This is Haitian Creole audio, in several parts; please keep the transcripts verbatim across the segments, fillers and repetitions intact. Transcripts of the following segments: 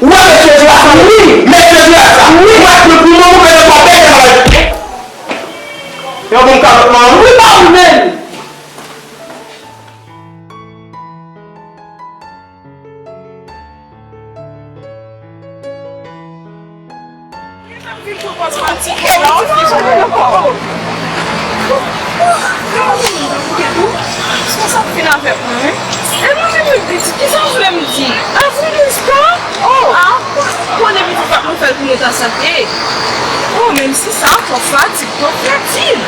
Ou wè mesye Jewasa? Wi. Mesye Jewasa? Wi. Ou wè pil pou mwen, ou pèse pa pèse malè. Yon bon kalòt manman. Wi, pa ou menm. Sa fin avèk mwen, wi. E mwen menm, m di, kisa w vle m di? Avou m, nespa? Oh! Ah, konnen pitit pa mwen fè l pou nou ta sante. Oh, menm si sa, twò fatig, twò fatig.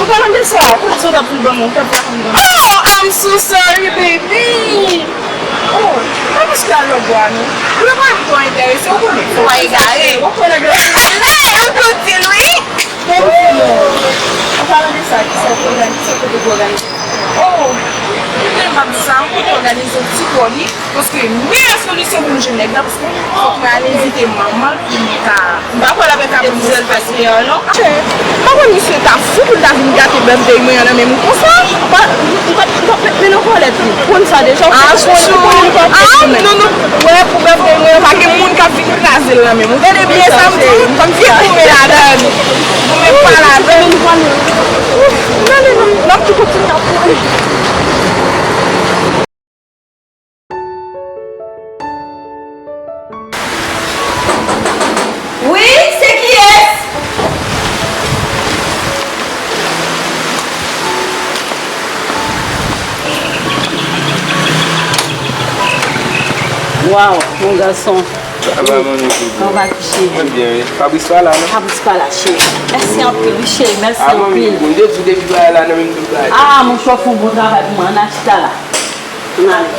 Ou pa nan de sa, kote sa w t ap vin ban mwen, ou t ap vin ban mwen. Oh, I'm so sorry, baby. Oh, pa piske al nan bwa, non. Mwen pa twò enterese, ou konnen. Ou pa egare. Ou konnen. Hey, ou konn di l, wi. Ou pa nan de sa, ki sa w te òganize, ki sa w te òganize. Oh, mwen pa di sa, ou te òganize yon ti bò li. Paske meyè solisyon pou m jwenn nèg la, paske fòk mwen ale envite manman l pou m ka. M pa kwè l ap envite pou sèl fè seyè non. Chè, m pa konn misye ta fou pou l ta vin gate birthday mwen an nan men m konsa. M pa, m pa, m pa met men nan kòlèt li. Ou konn sa deja, ou konnen, ou konnen li pa fè pou mwen. Non, non, wè pou birthday mwen an, pa gen moun k ap vin kraze l nan men m. Ou tande byen sa m di w? Fòk m vin goumen ladan l. Goumen pa ladan l. N ale non, n ap tou kontinye ap kouri. Wi, se kiyès? Waw, mon gason. Kòman w va, manmi? Kòman w va, cheri? Mwen byen, wi. Fabrice pa la, non? Fabrice pa la, cheri. Mèsi anpil, wi, cheri. Mèsi anpil. Ah, manmi, bon, depi w te di bagay la, non, menm tout bagay. Ah, monchè, w fè yon bon travay pou mwen. Ann al chita la. Ann ale.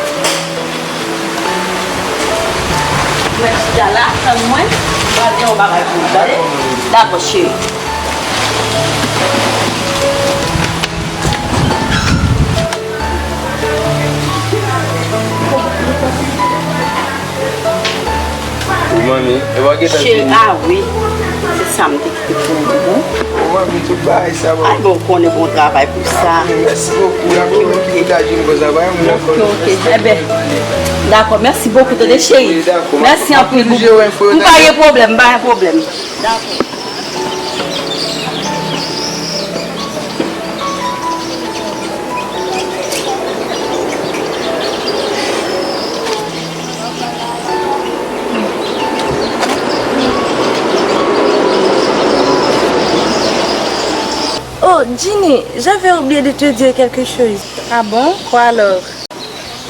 Mwen chita la, tann mwen. Mwen al gen yon bagay pou ou, tande? Dakò, cheri. Wi, manmi, e w gentan fini? Cheri, ah wi. Se sa m te kite pou ou. Ou manmi, tout bagay sa, manmi. Ay, bon, ou konnen bon travay pou sa. Mèsi bokou. Dakò, mèsi bokou, tande, cheri. Wi, dakò. Mèsi anpil, bokou. M pa gen pwoblèm, m pa gen pwoblèm. Dakò. Oh, Ginny, j'avais oublié de te dire quelque chose. Ah bon? Quoi alors?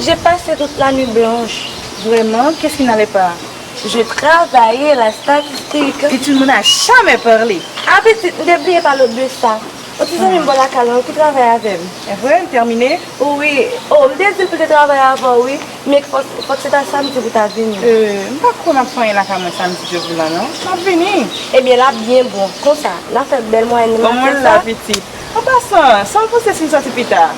J'ai passé toute la nuit blanche. Vraiment? Qu'est-ce qui n'allait pas? Je travaillais la statistique. Et tu ne m'en as jamais parlé. Ah, pitit, m te bliye pale w de sa. Yon ti zanmi m bò lakay la, wi, ki travay avè m. E vre, l tèmine? Wi. Oh, m te di l pou l te travay avè w, wi. Men fòk, fòk se ta samdi pou ta vini. Euh, m pa kwè m ap fè anyen lakay mwen samdi Dye vle la, non. M ap vini. Ebyen, l ap byen bon. Konsa, n a fè bèl mwayèn nan, n a fè sa. Bon, mwen la, pitit. An pasan, sa w panse si n sòti pita?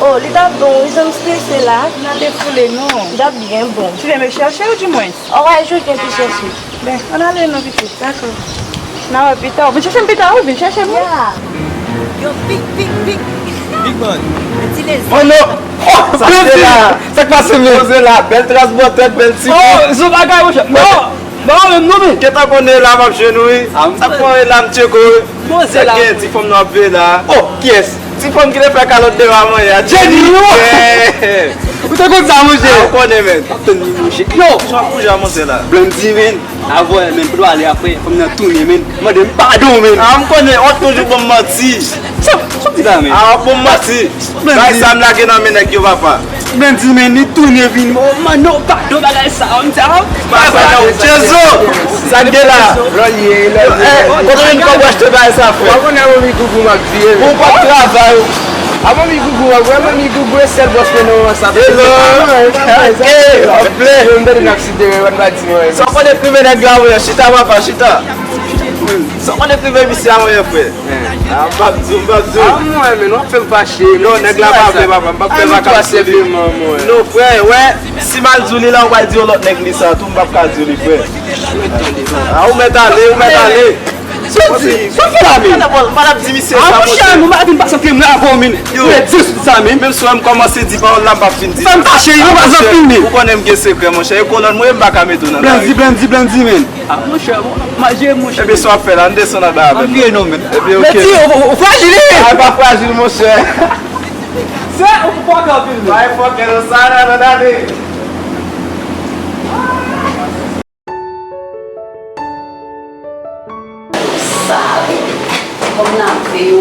Oh, li t ap bon, wi, jan m strese la. N a defoule nou. Li t ap byen bon. Tu viens me chercher ou du moins? Alright, je viens te chèche. Ben, ann ale non, pitit. Dakò. N a wè pita. Ou vin chèche m pita, wi, vin chèche m, wi. Yeah. Yo, big, big, big. Big man. Ti lezi. Oh non! Oh, sa k pase la? Sa k pase, men? Poze la, bèl tras bò tèt, bèl ti. Oh, zo bagay, monchè. Non! Ba w menm non, men. Gentan konnen la m ap jwenn ou, wi. Sa fè w la m tcheko, wi. Poze la. Gen ti fanm nou ap veye la. Oh, kiyès? Ti fanm ki te fè kalòt devan manyen a. Jenny, wi. Ou te konn sa, monchè? Ah, ou konnen, men. M ap tann li, monchè. Yo! Jan kounye a, monchè la. Blandy, men. Avè w, men. Pou nou ale apre. Fanm nan tounen, men. Mande m padon, men. Ah, m konnen. Ou toujou ban m manti. Sa, sa w di la, men? Ah, w ap ban m manti. Bay sa m lage nan men nèg yo, papa. Blandy, men, li tounen vin. Oh, mano, padon bagay sa, m di a. Papa, non, Chezo! Sa k gen la? Lòlye, lòlye. Eh, kote w jwenn kòb w achte bagay sa, frè? Ou pa konnen manmi Gougou m ap di, eh. Ou p ap travay. A manmi Gougou, w ap wè manmi Gougou e sèl bòs mwen nan moman sa. Hello. Hey, anplè. Yo, m tande n ap site, w pa di mwen. Sa w konnen prive nèg la, frè? Chita, papa, chita. Sa w konnen prive misye a, frè? Ah, m p ap di w, m p ap di w. Ah, mwen, men w ap fè m fache. Non, nèg la pa vle, papa, m p ap fè vakans pou li. Non, frè, wè, si m al di w li la, ou pral di yon lòt nèg li sa tou, m p ap ka di w li, frè. Ah, ou mèt ale, ou mèt ale. Sa w di? Sa w fè la, men? Ou pa t ap di misye sa, monchè. Ah, monchè, nou pa vin pase antre m la, Yo, men, yo, men, dis sa, men. Menm si w wè m kòmanse di pawòl la, m p ap fin di sa. Sa m fache, yo, pa zòt filme. Ou konnen m gen sekrè, monchè. E kolòn mwen, m pa ka mete w nan lari. Blandy, Blandy, Blandy, men. Ah, monchè, manje, monchè. Ebyen, sa w ap fè la, ann desann anba avè m. Ann vire non, men. Ebyen, ok. Mèsi, ou, ou, ou frajil, wi. Ah, pa frajil, monchè. Se, ou fòkè anpil, men. Ay, fòkè, non, sa, nan, nan, nan. Sa, kòm n ap fè yo.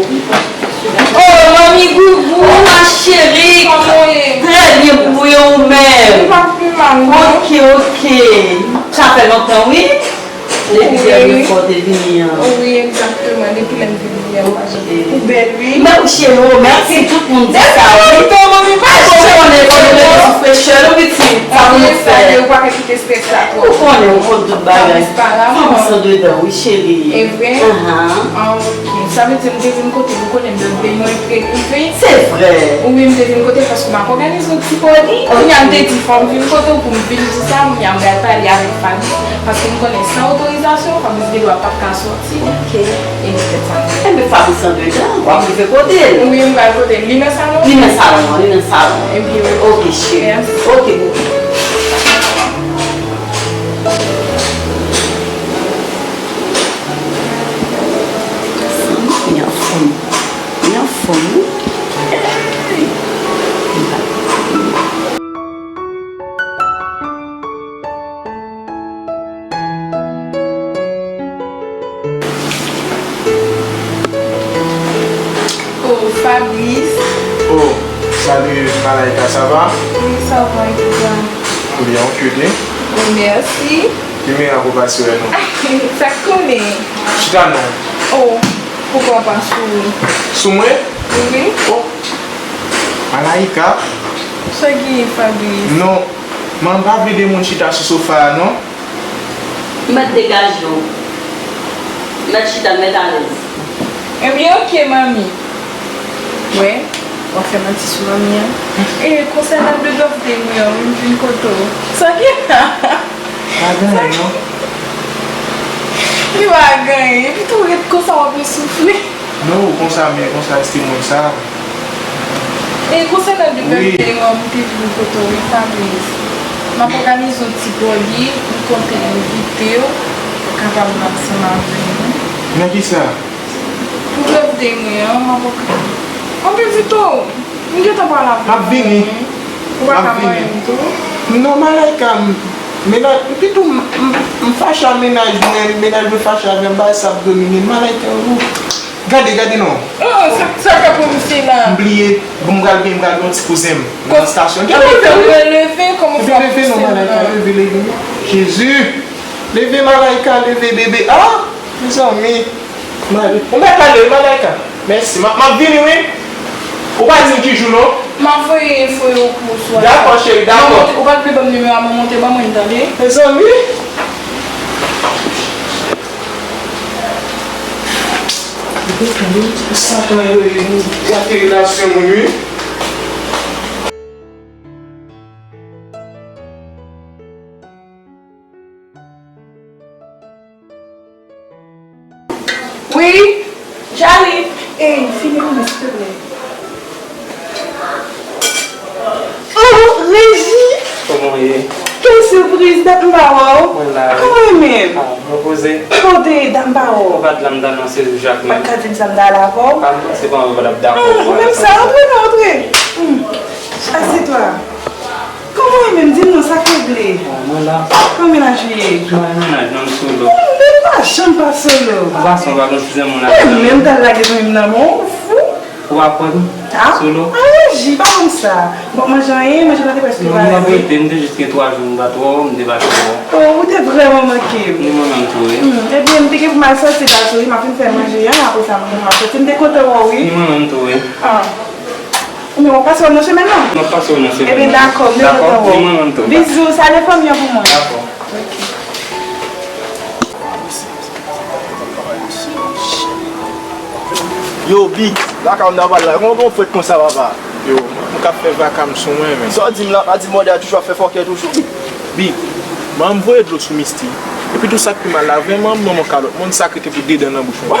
Oh, manmi Gougou, ma chérie. Kòman w ye? Trè byen, Gougou, e ou menm? M pa pi mal, non. Ok, ok. Sa fè lontan, wi. Depi dènye fwa w te vini an. Wi, egzakteman. Depi lè m vini an, m pa janm. Ou bèl, wi. Mèsi, cheri, mèsi. Tout moun di sa, wi. Ou konnen, konnen, mwen sou frechè, non, pitit. Sa pou nou fè. Ou pa ka kite estrès la twòp. Ou konnen, ou konn tout bagay. Fanm san de dan, wi, cheri. E vre? Ahan. Ah, ok. Sa vle di, m te vin kote, ou konnen, m te vin, mwen, wi. Se vre. Wi, m te vin kote, paske m ap òganize yon ti pati. Kounye a, m te di, fò m vin kote w pou m vin di sa, kounye a, m pral pale avèk Fabrice. Paske m konnen san otorizasyon, Fabrice Guédouard p ap ka soti. Ok. E se sa. Enben, Fabrice andedan, w ap rive kote l. Wi, m pral kote l. Li nan salon? Li nan salon an, li nan salon. Ebyen, ok. Ok, cheri. Mèsi. Ok, boo. Li anfòm. Li anfòm, wi. Hey! Oh, Fabrice. Oh, salut, Malaïka, ça va? Oui, ça va, et toi? Bien, ok, ok. Merci. Ki mirak ou pase wè nou? Sa k konnen? Chita non. Oh, poukwa pa sou ou? Sou mwen? Wi. Oh, Malaïka. Sa gen, Fabrice? Non, man pa vle de moun chita sou sofa a non. Ou mèt degaje w. Mèt chita, mèt alèz. Ebyen, ok, manmi. Wè, w ap fè manti sou manmi an. E konsènan de birthday mwen an, wi, m vin kote w. Sa gen? Pa gen anyen, non. Li pa gen anyen. Epi tou, ret konsa, w ap vin soufle. Non, ou konsa, men konsa, se moun sa. E konsènan de birthday mwen, m te vin kote w, wi, Fabrice. M ap òganize yon ti pati, m konte envite w, ou kapab vin ansanm avè nou. Nan kisa? Pou birthday mwen an, m ap òganize. M ap envite w. M gentan pale avè w. M ap vini. Ou pa ka manyen m tou? Non, Malaïka, m, mennaj, epi tou, m, m, m fache a mennaj mwen, mennaj mwen fache avè m, bagay sa ap domine m, Malaïka, ou. Gade, gade non. Oh, sa, sa k ap pwomisi la? M bliye. Bon, m pral gen, m pral gen yon ti kouzen m nan estasyon. Leve, leve, kòman w ap leve non, Malaïka, leve, leve. Jezi. Leve, Malaïka, leve, bebe. Ah, mezanmi. Mari, ou mèt ale wi, Malaïka. Mèsi. M ap, m ap vini wi. Ou pa di m ki jou non. M ap voye enfo yo pou ou sou WhatsApp. Dakò, cheri, dakò. Ou pa t vle ban m nimewo a, mwen monte ban mwen, tande? Mezanmi. Satan yo, yo gate relasyon moun wi. Wi, j'arrive. Ey, fini pou mwen, silteplè. Oh, Regi! Kòman w ye? Quelle surprise, dat m pa wè w. Mwen la, wi. Kòman w ye menm? Ah, mwen poze. Kote dat m pa wè w? Ou pa t la, m t al nan sezi Jakmèl. Pa t ka di m sa, m t al avè w. Ah, mwen se pa mwen pa t ap dakò. Hmm, ou menm sa, antre non, antre. Hmm. Assieds-toi. Kòman w ye menm? Di m non, sa k regle? Bon, mwen la. Kòman mennaj ou ye? Mwen mennaj non, m solo. Ou menm pa janm pa solo. Ou pa solo, pa gon ti zanmi w la. Mwen menm t al lage zanmi m nan men w, ou fou? Ou pa kwè m? Ah? Solo. Ah, Regi, pa konn sa. Bon, manje anyen, manje la te prèske pare. Non, m ap rete, m te jis gen twa jou, m pa twò, m te pa twò. Oh, ou te vrèman manke m. Ni mwen menm tou, wi. Hmm, ebyen, m te gen pou m al sòti la tou, wi, m ap fin fè manje an, apre sa, mwen menm m ap sòti. M te kontan wè w, wi. Ni mwen menm tou, wi. Ah. Ebyen, w ap pase wè m nan semèn nan? M ap pase w nan semèn nan. Ebyen, dakò, m te kontan wè w. Dakò, ni mwen menm tou. Bizou, salye fanmi an pou mwen. Dakò. Ok. Yo, Big, lakay ou m ta pral la, kòman w fèt konsa, papa? Yo, m k ap fè vakam sou mwen, men. Sa w di m la, pa di mòde a toujou ap fè fòkè toujou? Big, manman m voye dlo sou Misty. Epi tou sa k pi mal la, vrèman, manman kalòt, moun sa k rete pou de dan nan bouch mwen.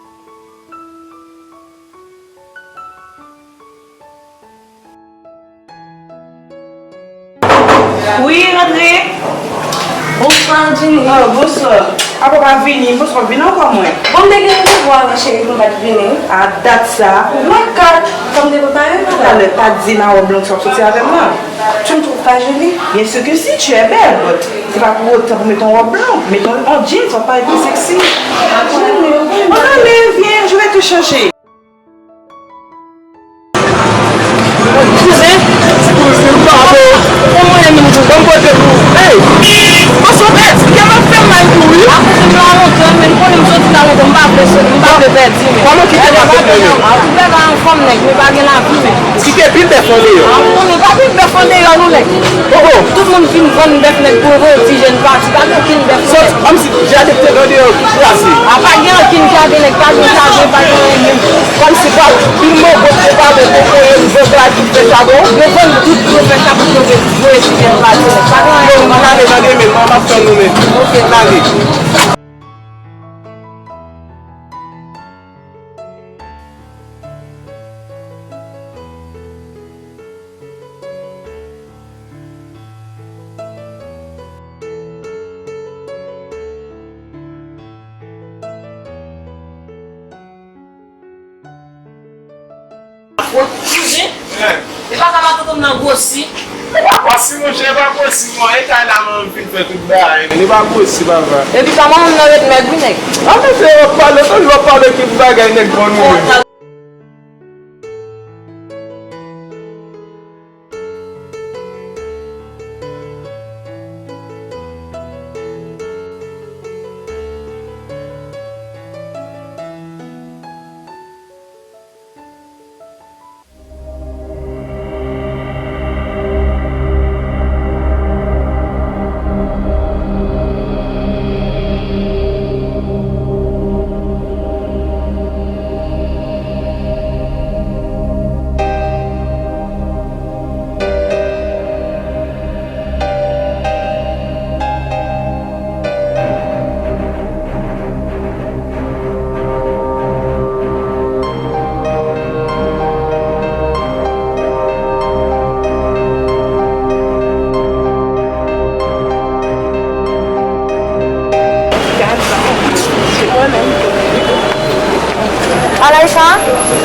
Wi, rantre. Bonswa, Jenny. Oh, bonswa. Apa w pa vini, bonswa, vin ankò mwen. Bon, m te gen randevou avan, cheri, pou m pa t vini. A dat sa. Mwen kat, kòm te prepare, madanm. Talè, pa di m a wòb long sa w soti avè m nan. Tu me trouves pas jolie? Bien sûr que si, tu es belle, but c'est pas pour autant pour mettre ton robe blanc. Mets ton, en jeans, ça va paraître plus sexy. Ah, Jenny, bon, allez, viens, je vais te changer. Kouzen, kouzen, pardon. Bon, mwen menm tou, bon, kote pou. Hey! Pase w pèdi, kè m ap fè m mal tou, wi. Akoz m la lontan, men konnen m soti la lontan, m pa vle soti, m pa vle pèdi, men. Kòman ki te pase, men? Ou pèdi anfòm, nèg, men pa gen lavi, men. Ki te pil bèf andeyò. A, ou konnen pa pil bèf andeyò, non, nèg. Oh, oh. Tout moun fin vann bèf nèt pou yo voye ti jèn pati. Pa gen okenn bèf. Sòt, kòmsi jaden te nan deyò krasi. A, pa gen okenn jaden nèt, pa gen jaden, pa gen anyen menm. Kòmsi pa pil mango te pale pou voye yo vann krasi pou fè chabon. Yo vann tout pou yo fè chabon pou yo voye ti jèn pati nèt. Pa gen anyen. Yo, m ale nan demen, m ap tann nou men. Ok. M ale. Afwont, kouzen. E pa ka matonton m nan gwosi. E pa gwosi, monchè, e pa gwosi, mwen. E kay la, mwen fin fè tout bagay. Li pa gwosi, papa. Epi sa, manman m nan ret mèg, wi, nèg. A, mesye, w ap pale, w ap pale ki bagay, nèg, bon, nou. Alaïcha?